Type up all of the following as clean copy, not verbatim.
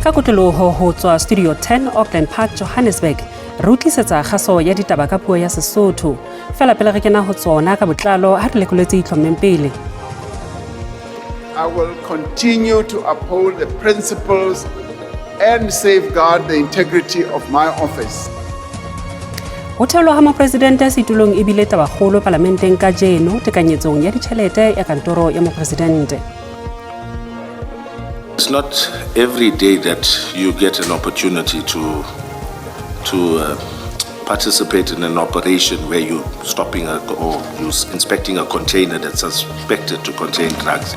Ka kotloloho ho tswa Studio 10 Auckland Park, Johannesburg, re utlisetsa kgaso ya ditaba ka puo ya Sesotho. Fela pele re kena ho tsona ka botlalo ha re lekoletse itlhommeng pele. I will continue to uphold the principles and safeguard the integrity of my office. Ho theolwa ha mopresidente setulong e bile tabakgolo palamenteng kajeno tekanyetsong ya ditjhelete ya kantoro ya mopresidente. It's not every day that you get an opportunity to participate in an operation where you're stopping or you're inspecting a container that's suspected to contain drugs.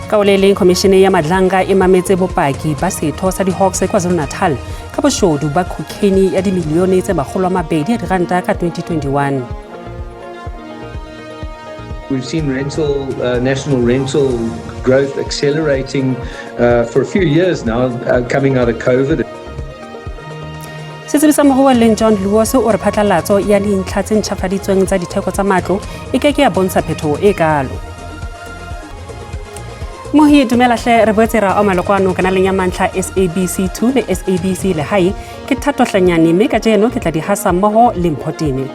Ka ho le leng, khomishene ya Madlanga e mametse bopaki ba setho sa di-Hawks KwaZulu-Natal ka boshodu ba cocaine ya dimilione tse 200 ya diranta ka 2021. We've seen national rental growth accelerating for a few years now, coming out of COVID. Setsebi sa moruo leng John Lewis o re phatlalatso ya dintlha tse ntjhafaditsweng tsa ditheko tsa matlo e ke ke ya bontsha phetoho e kalo. Mohi dumela hle, re boetse ra oma kwano kanaleng ya mantlha SABC 2 le SABC Lehae. Ke Thato Hlanyane, mme kajeno ke tla di hasa mmoho le Mpho Teme.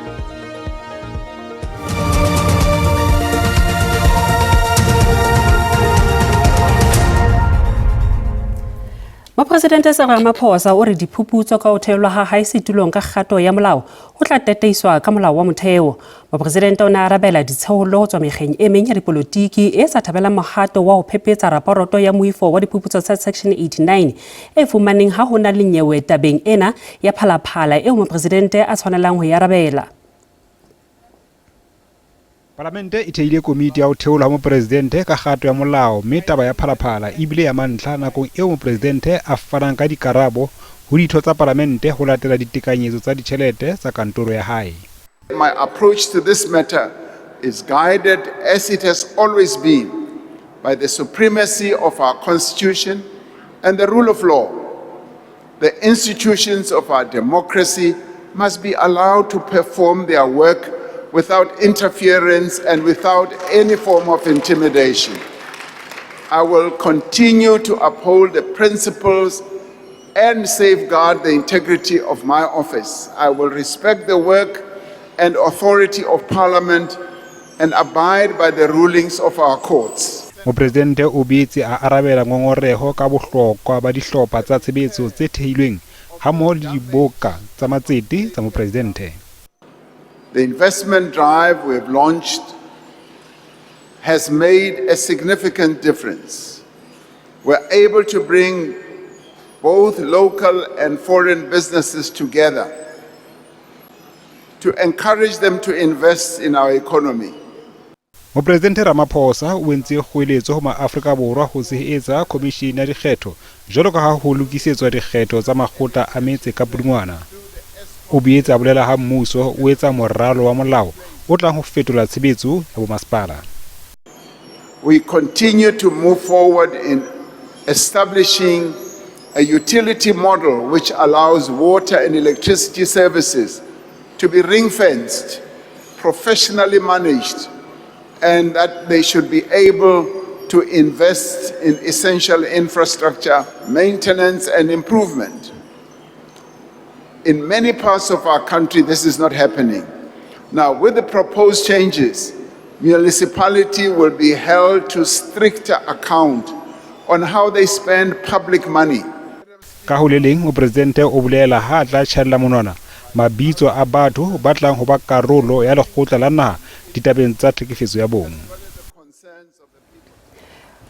Mopresidente Cyril Ramaphosa o re diphuputso ka ho theolwa ha hae setulong ka kgato ya molao ho tla tataiswa ka molao wa motheo. Mopresidente o ne a arabela ditshehollo ho tswa mekgeng e meng ya dipolotiki e sa thabelang mohato wa ho phephetsa raporoto ya moifo wa diphuputso tsa Section 89 e fumaneng ha ho na le nyewe tabeng ena ya Phalaphala eo mopresidente a tshwanelang ho e arabela. Palamente e theile komiti ya ho theolwa ha mopresidente ka kgato ya molao, mme taba ya Phalaphala e bile ya mantlha nakong eo mopresidente a fanang ka dikarabo ho ditho tsa palamente ho latela ditekanyetso tsa ditjhelete tsa kantoro ya hae. My approach to this matter is guided, as it has always been, by the supremacy of our Constitution and the rule of law. The institutions of our democracy must be allowed to perform their work without interference and without any form of intimidation. I will continue to uphold the principles and safeguard the integrity of my office. I will respect the work and authority of Parliament and abide by the rulings of our courts. Mopresidente o boetse a arabela ngongoreho ka bohlokwa ba dihlopha tsa tshebetso tse thehilweng hammoho le diboka tsa matsete tsa mopresidente. The investment drive we have launched has made a significant difference. We're able to bring both local and foreign businesses together to encourage them to invest in our economy. Mopresidente Ramaphosa o entse kgoeletso ho maAfrika Borwa ho tshehetsa Khomishene ya Dikgetho jwalo ka ha ho lokisetswa dikgetho tsa makgotla a metse ka Pudungwana. O boetse a bolela ha mmuso o etsa moralo wa molao o tlang ho fetola tshebetso ya bomasepala. We continue to move forward in establishing a utility model which allows water and electricity services to be ring-fenced, professionally managed, and that they should be able to invest in essential infrastructure, maintenance and improvement. In many parts of our country, this is not happening. Now, with the proposed changes, municipality will be held to stricter account on how they spend public money. Ka ho le leng, mopresidente o bolela ha a tla tjhaella monwana mabitso a batho ba tlang ho ba karolo ya lekgotla la naha ditabeng tsa tlhekefetso ya bong.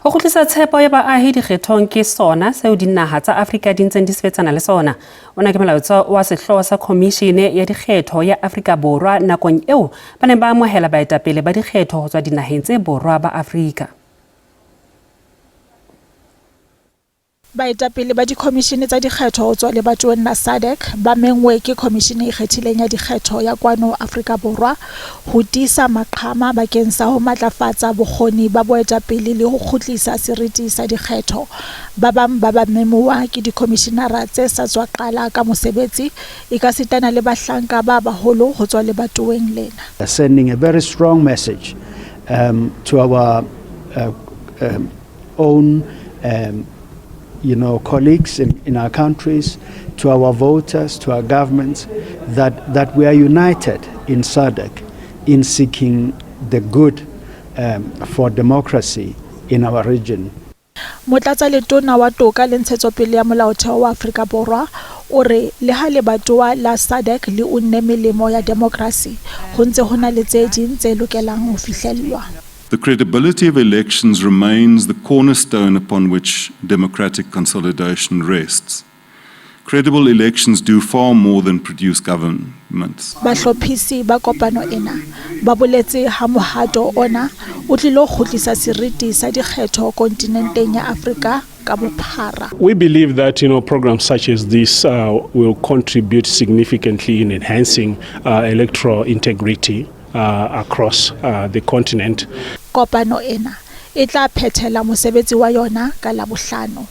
Ho kgutlisa tshepo ya baahi dikgethong ke sona seo dinaha tsa Afrika di ntseng di sebetsana le sona. Ona ke molaetsa wa sehlooho sa Khomishene ya Dikgetho ya Afrika Borwa nakong eo ba neng ba amohela baetapele ba dikgetho ho tswa dinaheng tse borwa ba Afrika. Baetapele ba dikhomishene tsa dikgetho ho tswa lebatoweng la SADC ba menngwe ke Khomishene e Ikgethileng ya Dikgetho ya kwano Afrika Borwa ho tiisa maqhama bakeng sa ho matlafatsa bokgoni ba boetapele le ho kgutlisa seriti sa dikgetho. Ba bang ba bamemuwa ke dikhomishenara tse sa tswa qala ka mosebetsi ekasitana le bahlanka ba baholo ho tswa lebatoweng lena. Sending a very strong message to our own colleagues in our countries, to our voters, to our governments, that we are united in SADC in seeking the good for democracy in our region. Motlatsa letona wa toka le ntshetsopele ya molaotheo wa Afrika Borwa o re le ha lebatowa la SADC le unne melemo ya demokrasi, ho ntse ho na le tse ding tse lokelang ho fihlellwa. The credibility of elections remains the cornerstone upon which democratic consolidation rests. Credible elections do far more than produce governments. Bahlophisi ba kopano ena ba boletse ha mohato ona o tlilo kgutlisa seriti sa dikgetho kontinenteng ya Afrika ka bophara. We believe that programs such as this will contribute significantly in enhancing electoral integrity across the continent. Kopano ena e tla phethela mosebetsi wa yona ka Labohlano.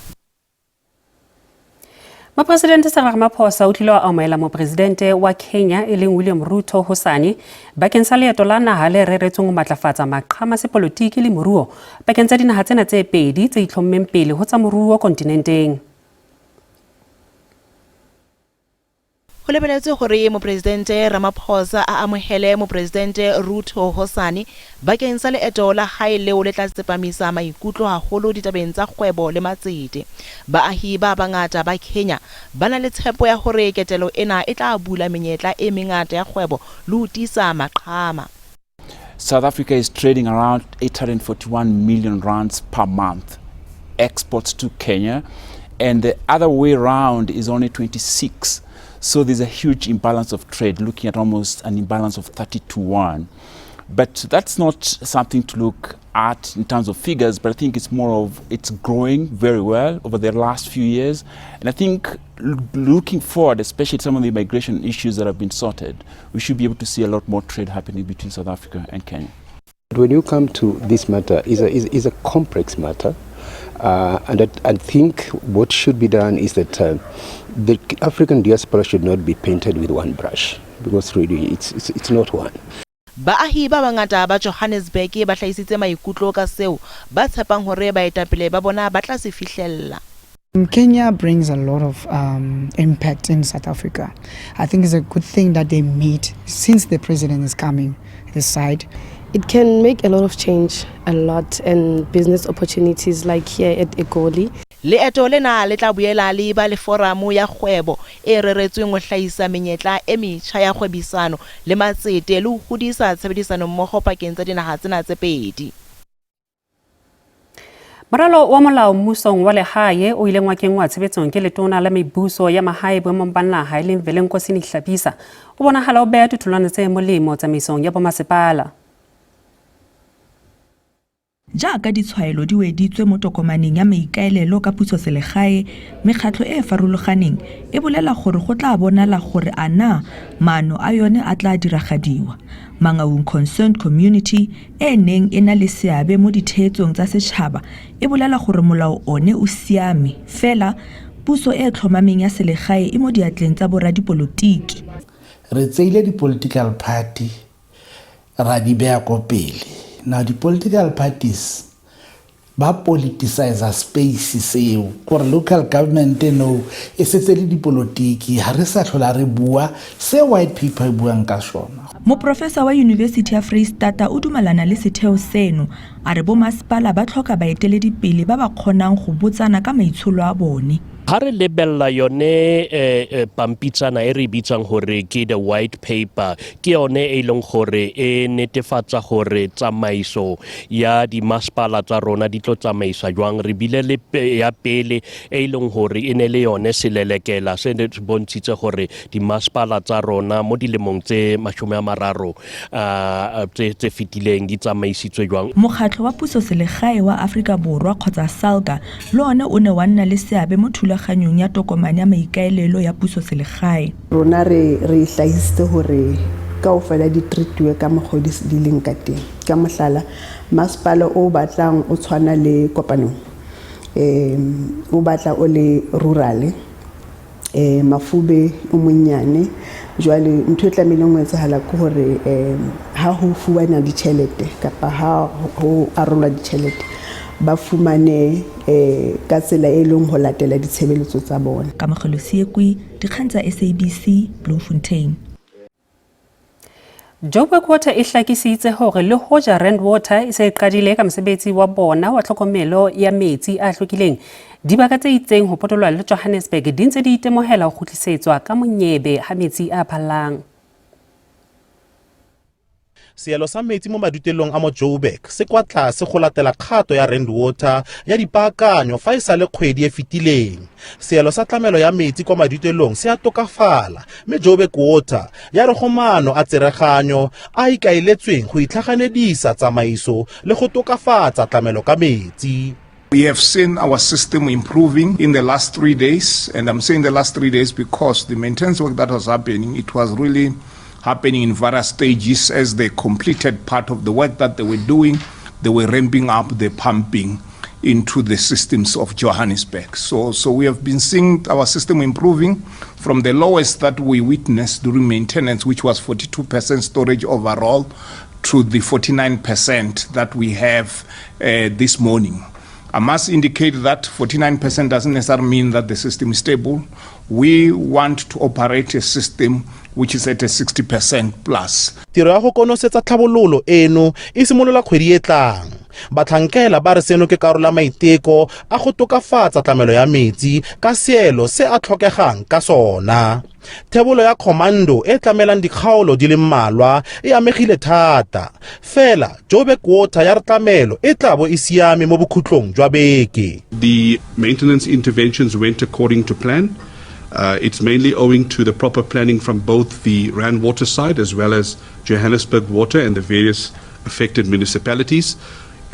Mopresidente Cyril Ramaphosa o tlile wa amohela mopresidente wa Kenya e leng William Ruto hosane bakeng sa leeto la naha le reretsweng ho matlafatsa maqhama sepolotiki le moruo pakeng tsa dinaha tsena tse pedi tse itlhommeng pele ho tsa moruo kontinenteng. Ho lebeletswe hore mopresidente Ramaphosa a amohele mopresidente Ruto hosane bakeng sa leeto la hae leo le tla tsepamisa maikutlo haholo ditabeng tsa kgwebo le matsete. Baahi ba bangata ba Kenya ba na le tshepo ya hore ketelo ena e tla bula menyetla e mengata ya kgwebo le ho tiisa maqhama. South Africa is trading around 841 million rands per month exports to Kenya, and the other way round is only 26. So there's a huge imbalance of trade, looking at almost an imbalance of 30-1. But that's not something to look at in terms of figures, but I think it's more of it's growing very well over the last few years. And I think looking forward, especially some of the immigration issues that have been sorted, we should be able to see a lot more trade happening between South Africa and Kenya. When you come to this matter, is a complex matter. And I think what should be done is that the African diaspora should not be painted with one brush, because really it's not one. Baahi ba bangata ba Johannesburg ba hlahisitse maikutlo ka seo ba tshepang hore baetapele ba bona ba tla se fihlella. Kenya brings a lot of impact in South Africa. I think it's a good thing that they meet since the president is coming this side. It can make a lot of change, a lot, and business opportunities like here at Egoli. Leeto lena le tla boela le ba le foramo ya kgwebo e reretsweng ho hlahisa menyetla e metjha ya kgwebisano le matsete le ho hodisa tshebedisano mmoho pakeng tsa dinaha tsena tse pedi. Moralo wa molao mmusong wa lehae o ileng wa kenngwa tshebetsong ke letona la mebuso ya mahae boemong ba naha e leng Velenkosini Hlabisa o bonahala o beha ditholwana tse molemo tsamaisong ya bomasepala. Jaaka ditshwaelo di weditswe mo tokomaneng ya maikaelelo ka pusoselegae, mekgatlho e e farologaneng e bolela gore go tla bonala gore a na maano a yone a tla diragadiwa. Mangaung Concerned Community e neng e na le seabe mo ditheetsong tsa setšhaba e bolela gore molao one o siame, fela puso e tlhomameng ya selegae e mo diatleng tsa boradipolotiki. Re tseile di-political party ra di beya ko pele. Now the political parties ba politicize space seo, gore local government no e setse le dipolotiki, ha re sa tlhola re bua se white paper e buang ka sona. Moprofesa wa Yunibesithi ya Freistata o dumalana le setheo seno, a re bomasepala ba tlhoka baeteledipele ba ba kgonang go botsana ka maitsholo a bone. Ha re lebella yone pampitshana e re bitsang hore ke the white paper, ke yone e leng hore e netefatsa hore tsamaiso ya dimasepala tsa rona di tlo tsamaisa jwang. Re bile le ya pele e leng hore e ne le yone selelekela se ne se bontshitse hore dimasepala tsa rona mo dilemong tse 30 tse fetileng di tsamaisitswe jwang. Mokgatlho wa Pusoselegae wa Aforika Borwa kgotsa SALGA le one o ne wa nna le seabe mo thulaganyong ya tokomane ya maikaelelo ya pusoselegae. Rona re hlahisitse hore kaofela di treatiwe ka mokgwa di leng ka teng. Ka mohlala, masepala o batlang o tshwana le Kopanong, o batla o le rural, Mafube o monyane. Jwale ntho e tlamehileng ho etsahala ke hore ha ho fuwana ditjhelete kapa ha ho arolwa ditjhelete, ba fumane eh, ka tsela e leng ho latela ditshebeletso tsa bona. Kamogelo Seekwi, Dikgang tsa SABC, Bloemfontein. Joburg Water e hlakisitse hore le hoja Rand Water e se e qadile ka mosebetsi wa bona wa tlhokomelo ya metsi a hlwekileng, dibaka tse itseng ho potoloha le Johannesburg di ntse di itemohela ho kgutlisetswa ka monyebe ha metsi a phallang. Seelo sa metsi mo madutelong a mo Joburg se kwa tlase go latela kgato ya Rand Water ya dipaakanyo fa e sa le kgwedi e fetileng. Seelo sa tlamelo ya metsi kwa madutelong se a tokafala mme Joburg Water ya re go maano a tsereganyo a ikaeletsweng go itlhaganedisa tsamaiso le go tokafatsa tlamelo ka metsi. We have seen our system improving in the last three days, and I'm saying the last three days because the maintenance work that was happening, it was really happening in various stages. As they completed part of the work that they were doing, they were ramping up the pumping into the systems of Johannesburg. So we have been seeing our system improving from the lowest that we witnessed during maintenance, which was 42% storage overall, to the 49% that we have this morning. I must indicate that 49% doesn't necessarily mean that the system is stable. We want to operate a system which is at a 60% plus. Tiro ya go konosetsa tlhabololo eno e simolola kgwedi e tlang. Batlhankela ba re seno ke karolo ya maiteko a go tokafatsa tlamelo ya metsi ka seelo se a tlhokegang ka sona. Thebolo ya commando e tlamelang dikgaolo di le mmalwa e amegile thata. Fela Joburg Water ya re tlamelo e tla bo e siame mo bokhutlong jwa beke. The maintenance interventions went according to plan. It's mainly owing to the proper planning from both the Rand Water side as well as Johannesburg Water and the various affected municipalities.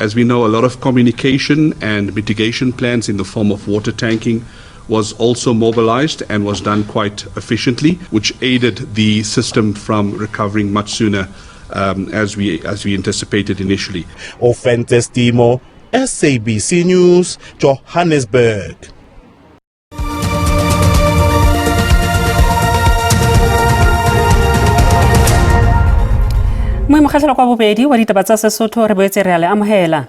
As we know, a lot of communication and mitigation plans in the form of water tanking was also mobilized and was done quite efficiently, which aided the system from recovering much sooner as we anticipated initially. Ofentse Stimo, SABC News, Johannesburg. Moemokgatlhelo kwa bobedi wa ditaba tsa Sesotho, re boetse re a le amohela.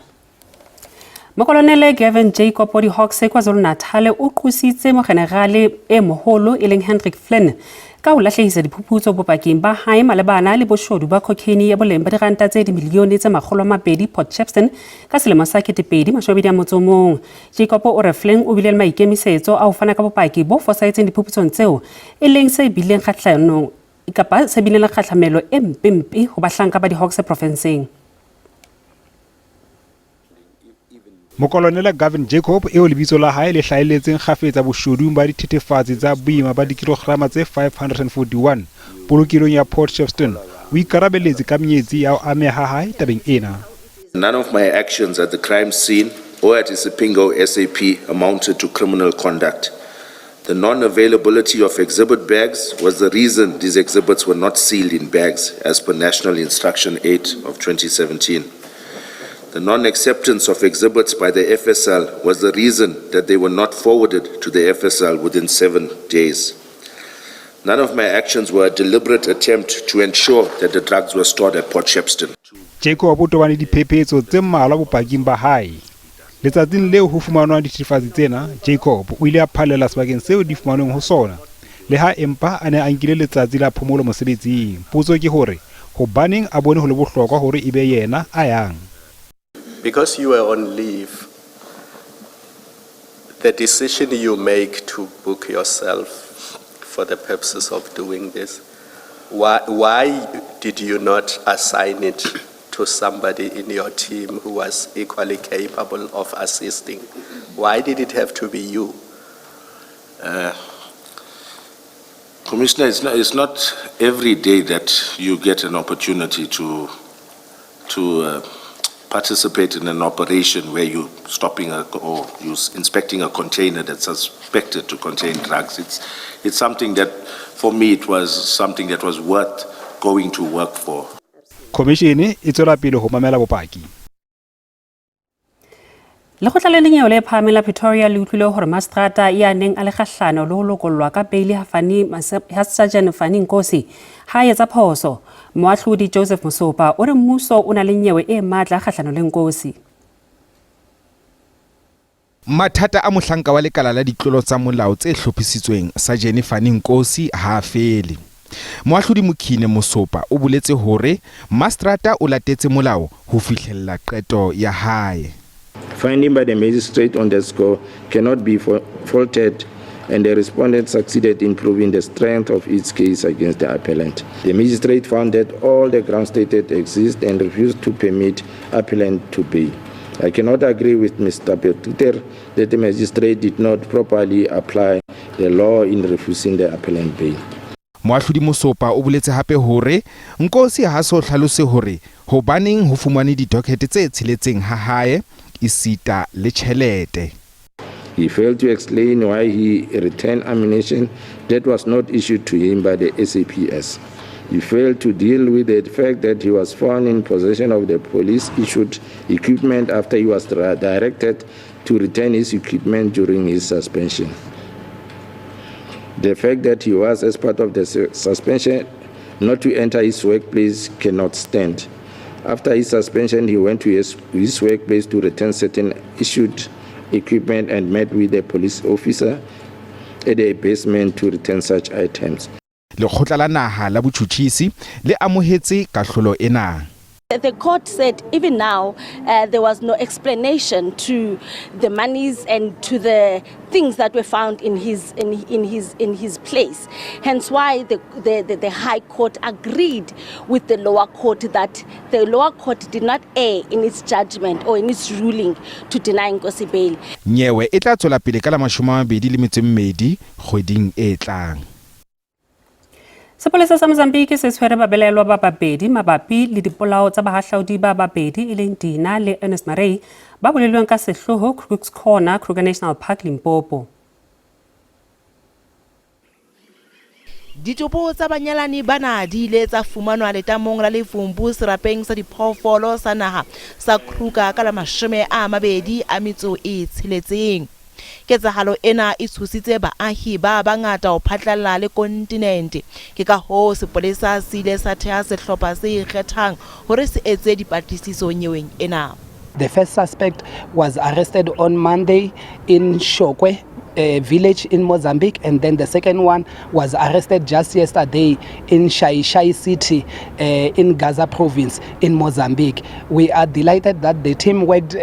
Mokolonele Gavin Jacob wa di-Hawks KwaZulu-Natal o qositse mogenerale e moholo e leng Hendrik Flynn ka ho lahlehisa diphuputso bopaking ba hae malebana le boshodu ba cocaine ya boleng ba diranta tse dimilione tse 200 Port Shepstone ka selemo sa 2021. Jacob o re Flynn o bile le maikemisetso a ho fana ka bopaki bo fosahetseng diphuputsong tseo, e leng se bileng kgahlanong kapa se bileng le kgahlamelo e mpempe ho bahlanka ba di-Hawks profenseng. Mokolonela Gavin Jacob, eo lebitso la hae le hlahelletseng kgafetsa boshodung ba dithethefatsi tsa boima ba dikilograma tse 541 polokelong ya Port Shepstone, o ikarabelletse ka menyetsi ya ho ameha ha hae tabeng ena. None of my actions at the crime scene or at Isipingo SAP amounted to criminal conduct. The non-availability of exhibit bags was the reason these exhibits were not sealed in bags as per National Instruction 8 of 2017. The non-acceptance of exhibits by the FSL was the reason that they were not forwarded to the FSL within 7 days. None of my actions were a deliberate attempt to ensure that the drugs were stored at Port Shepstone. Jacob o tobane diphephetso tse mmalwa bopaking ba hae. Letsatsing leo ho fumanwang dithethefatsi tsena, Jacob o ile a phallela sebakeng seo di fumanweng ho sona, le ha empa a ne a nkile letsatsi la phomolo mosebetsing. Potso ke hore hobaneng a bone ho le bohlokwa hore e be yena a yang. Because you were on leave, the decision you make to book yourself for the purposes of doing this, why did you not assign it to somebody in your team who was equally capable of assisting? Why did it have to be you? Commissioner, it's not every day that you get an opportunity to participate in an operation where you're stopping or you're inspecting a container that's suspected to contain drugs. It's something that, for me, it was something that was worth going to work for. Khomishene e tswela pele ho mamela bopaki. Lekgotla le dinyewe le phahameng la Pretoria le utlwile hore mastrata ya neng a le kgahlano le ho lokollwa ka beili ha Sergeant Fani Nkosi ha a etsa phoso. Moahlodi Joseph Mosopa o re mmuso o na le nyewe e matla kgahlano le Nkosi. Mathata a mohlanka wa lekala la ditlolo tsa molao tse hlophisitsweng, Sajene Fannie Nkosi ha a fele. Moahlodi Mokhine Mosopa o boletse hore maseterata o latetse molao ho fihlella qeto ya hae. Finding by the magistrate on the score cannot be faulted and the respondent succeeded in proving the strength of its case against the appellant. The magistrate found that all the grounds stated exist and refused to permit appellant to bail. I cannot agree with Mr. Peter that the magistrate did not properly apply the law in refusing the appellant bail. Moahlodi Mosopa o boletse hape hore Nkosi ha so hlalose hore hobaneng ho fumanwe didokete tse tsheletseng ha hae esita le tjhelete. He failed to explain why he returned ammunition that was not issued to him by the SAPS. He failed to deal with the fact that he was found in possession of the police-issued equipment after he was directed to return his equipment during his suspension. The fact that he was, as part of the suspension, not to enter his workplace cannot stand. After his suspension, he went to his workplace to return certain issued equipment and met with a police officer at a basement to return such items. Lekgotla la Naha la Botjhutjhisi le amohetse kahlolo ena. The court said even now there was no explanation to the monies and to the things that were found in his in his place. Hence why the High Court agreed with the lower court that the lower court did not err in its judgment or in its ruling to deny Nkosi bail. Nyewe e tla tswela pele ka la 22 kgweding e tlang. Sepolesa sa Mozambique se tshwere babelaelwa ba babedi mabapi le dipolao tsa bahahlaudi ba babedi e leng Dina le Ernest Marey ba bolelweng ka sehloho Crooks Corner, Kruger National Park, Limpopo. Ditopo tsa banyalani bana di ile tsa fumanwa letamong la Lefumbu serapeng sa diphoofolo sa naha sa Kruger ka la 26. Ketsahalo ena e tshositse baahi ba bangata ho phatlalla le kontinente. Ke ka hoo sepolesa se ile sa theha sehlopha se ikgethang hore se etse dipatlisiso nyeweng ena. The first suspect was arrested on Monday in Shokwe village in Mozambique, and then the second one was arrested just yesterday in Xai-Xai city in Gaza province in Mozambique. We are delighted that the team worked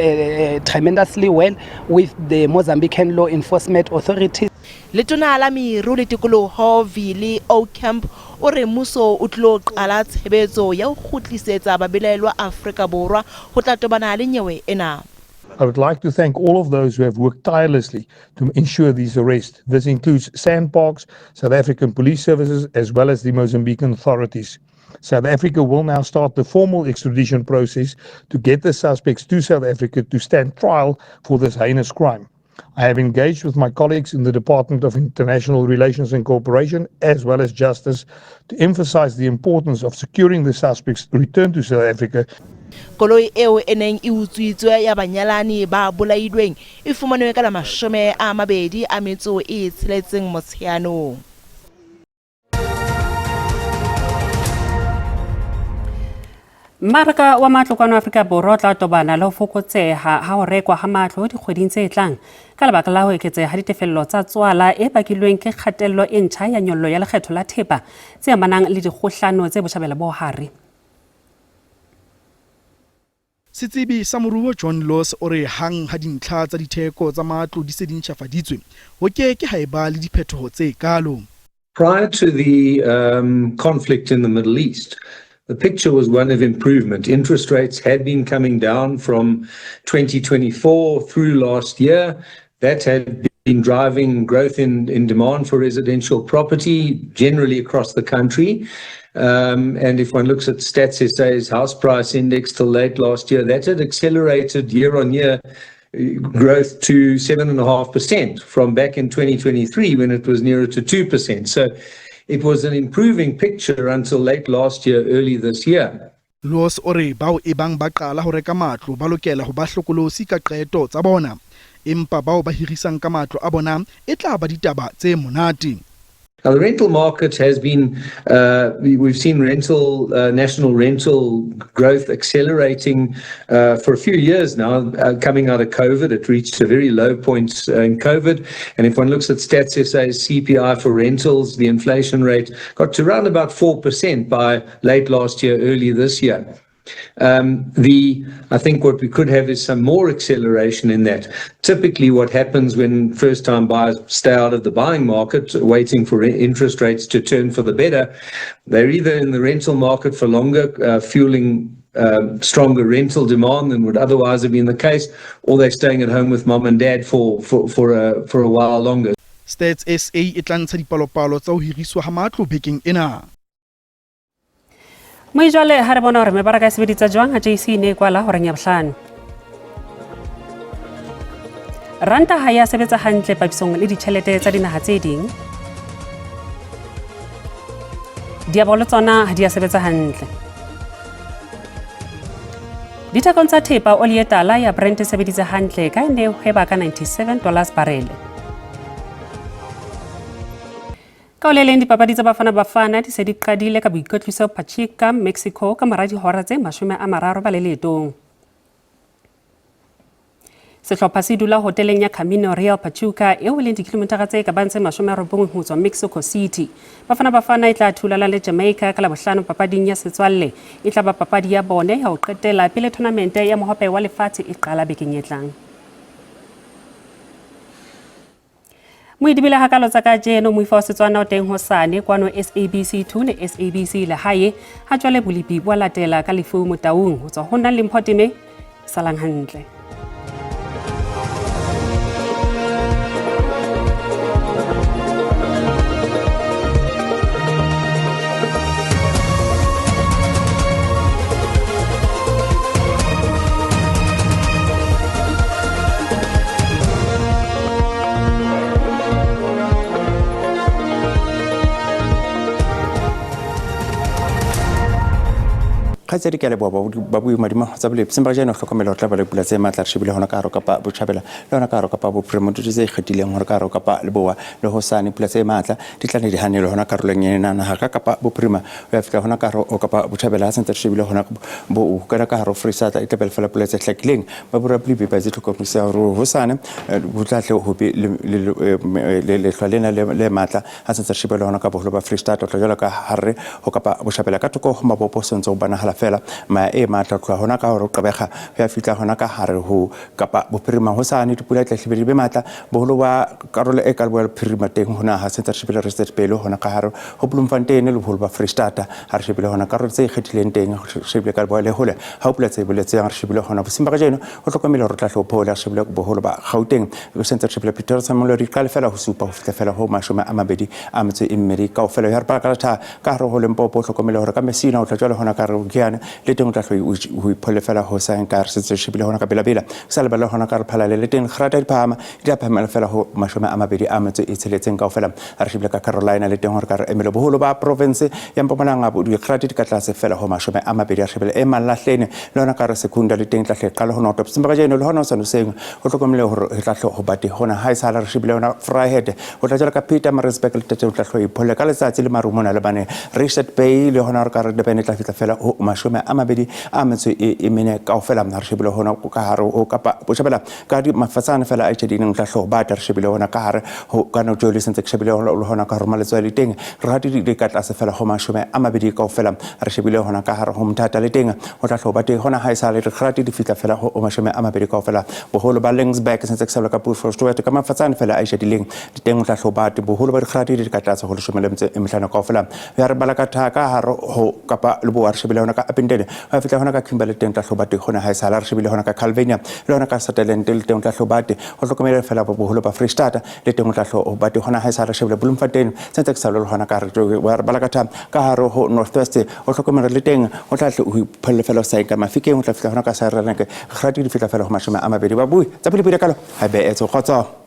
tremendously well with the Mozambican law enforcement authorities. Letona la meru le tikoloho Vili Aucamp o re mmuso o tlo qala tshebetso ya ho kgutlisetsa babelaelwa Afrika Borwa ho tla tobana le nyewe ena. I would like to thank all of those who have worked tirelessly to ensure these arrests. This includes SANParks, South African Police Services, as well as the Mozambican authorities. South Africa will now start the formal extradition process to get the suspects to South Africa to stand trial for this heinous crime. I have engaged with my colleagues in the Department of International Relations and Cooperation, as well as Justice, to emphasize the importance of securing the suspects' return to South Africa. Koloi eo e neng e utswitswe ya banyalani ba bolailweng e fumanwe ka la 26 Motsheanong. Mmaraka wa matlo kwano Afrika Borwa o tla tobana le ho fokotseha ha ho rekwa ha matlo dikgweding tse tlang ka lebaka la ho eketseha ha ditefello tsa tswala e bakilweng ke kgatello e ntjha ya nyollo ya lekgetho la thepa tse amanang le dikgohlano tse botjhabela bo hare. Setsebi sa moruo John Laws o re hang ha dintlha tsa ditheko tsa matlo di se di ntjhafaditswe, ho ke ke ha eba le diphetoho tse kalo. Prior to the conflict in the Middle East, the picture was one of improvement. Interest rates had been coming down from 2024 through last year. That had been driving growth in demand for residential property generally across the country. And if one looks at Stats SA's house price index till late last year, that had accelerated year on year growth to 7.5% from back in 2023 when it was nearer to 2%. So it was an improving picture until late last year, early this year. Laws o re bao e bang ba qala ho reka matlo ba lokela ho ba hlokolosi ka qeto tsa bona, empa bao ba hirisang ka matlo a bona e tla ba ditaba tse monate. Now, the rental market has been, we've seen rental, national rental growth accelerating for a few years now. Coming out of COVID, it reached a very low point in COVID. And if one looks at StatsSA's CPI for rentals, the inflation rate got to around about 4% by late last year, early this year. I think what we could have is some more acceleration in that. Typically, what happens when first-time buyers stay out of the buying market, waiting for interest rates to turn for the better, they're either in the rental market for longer, fueling stronger rental demand than would otherwise have been the case, or they're staying at home with mom and dad for a while longer. Stats SA e tla ntsha dipalopalo tsa ho hiriswa ha matlo bekeng ena. Moi jwale ha re bona hore mebaraka e sebeditse jwang ha JC ne e kwala horeng ya bohlano. Ranta ha ya sebetsa hantle papisong le ditjhelete tsa dinaha tse ding. Diabolo tsona ha di a sebetsa hantle. Dithekong tsa thepa oli e tala ya Brent e sebeditse hantle ka e ne hweba ka $97 barele. Ka le leng dipapadi tsa Bafana Bafana di se di qadile ka boikwetliso Pachuca, Mexico ka mora dihora tse 30 ba le leetong. Sehlopha se dula hoteleng ya Camino Real Pachuca eo e leng dikilometara tse ka bang tse 90 ho tswa Mexico City. Bafana Bafana e tla thulana le Jamaica ka Labohlano papading ya setswalle. E tla ba papadi ya bone ya ho qetela pele tournamente ya Mohope wa Lefatshe e qala bekeng e tlang. Moidibile hakalo tsa kajeno moifo wa Setswana o teng hosane kwano SABC 2 le SABC Lehae. Ha jwale bolipi bo latela ka lefu Motaung ho tswa ho nna le Mpho Time. Salang hantle. Kgaitsedi ke a leboha ba bui madimo tsa bolepi semba jeno hlokomela ho tla ba le pula tse matla re shebile hona ka hare kapa botjhabela le hona ka hare kapa bophirima tse ikgethileng hore ka hare kapa leboa le hosane pula tse matla di tla ne di hanelwe hona karolong ena naha ka kapa bophirima ho ya fihla hona ka hare kapa botjhabela ha sentse re shebile hona bo kana ka hare Freistata e tla be fela pula tse hlakileng ba bora bolepi ba tse tlhokomisa hore hosane ho tla tle ho be le lehlwa lena le matla ha sentse re shebile hona ka boholo ba Freistata tla jwalo ka hare ho kapa botjhabela ka thoko ho mabopo sentse ho bonahala fela ma e matla tloha hona ka hore o qebega ho ya fihla hona ka hare ho kapa bophirima hosane dipula tla hlebe di be matla boholo ba karolo e ka leboya bophirima teng hona ha sentse re shebile re setse pele hona ka hare ho Bloemfontein le boholo ba Freistata ha re shebile hona karolo tse ikgethileng teng re shebile ka leboya le hole ha pula tse boletseng re shebile hona bosimba kajeno ho hlokomela hore tla hlophola re shebile boholo ba Gauteng re sentse re shebile Pretoria Samolo di qale fela ho supa ho fihla fela ho 22 kaofela ya re ba ka ka hare ho Limpopo hlokomela hore ka Messina o tla jwale hona ka re le teng o tla ho ipholle fela ho sa nka re setse shebile hona ka Bela-Bela sa lebala hona ka re phalale le teng kgrata di phahama di a phahamela fela ho 26 kaofela re shebile ka Carolina le teng hore ka re emele boholo ba province ya Mpumalanga bo dikgrata di ka tlase fela ho 20 re shebile e Malahleni le hona ka re Secunda le teng tla hle qala hona top semba kajeno le hona o sa noseng ho hlokomele hore re tla hle ho bate hona ha e sala re shebile hona Vryheid o tla jwalo ka Peter Maritzburg le tete o tla hle ipholle ka letsatsi le maru mona le bane Richard Bay le hona re ka re Durban e tla fihla fela ho 24 kaofela re shebile hona ka hare ho kapa botjhabela ka di mafatsane fela a itjhedineng tla hlo ba re shebile hona ka hare ho ka no jole sentse ke shebile hona ka hare maletswai le teng re hati di ka tlase fela ho 20 kaofela re shebile hona ka hare ho Mthatha le teng ho tla hlo ba teng hona ha e sale re kgati di fihla fela ho 20 kaofela boholo ba Lingsburg sentse ke shebile ka Port ka mafatsane fela a itjhedileng le teng ho tla hlo ba teng boholo ba dikgati di ka tlase ho 15 kaofela ya re bala ka thaka hare ho kapa leboa re shebile hona ka Appington ha fihla hona ka Kimberley teng tla hlo ba teng hona ha e sala re shebile hona ka Calvinia le hona ka Sutherland le teng tla hlo ba teng ho hlokomela fela boholo ba Freistata le teng tla hlo ba teng hona ha e sala re shebile Bloemfontein sentse ke sa le hona ka re bala ka thaka ka hare ho North West ho hlokomela le teng ho tla ho ipholle fela sa ka Mafikeng ho tla fihla hona ka Saraneke kgati di fihla fela ho 20 ba bui tsa pele pele kalo ha be etso khotso.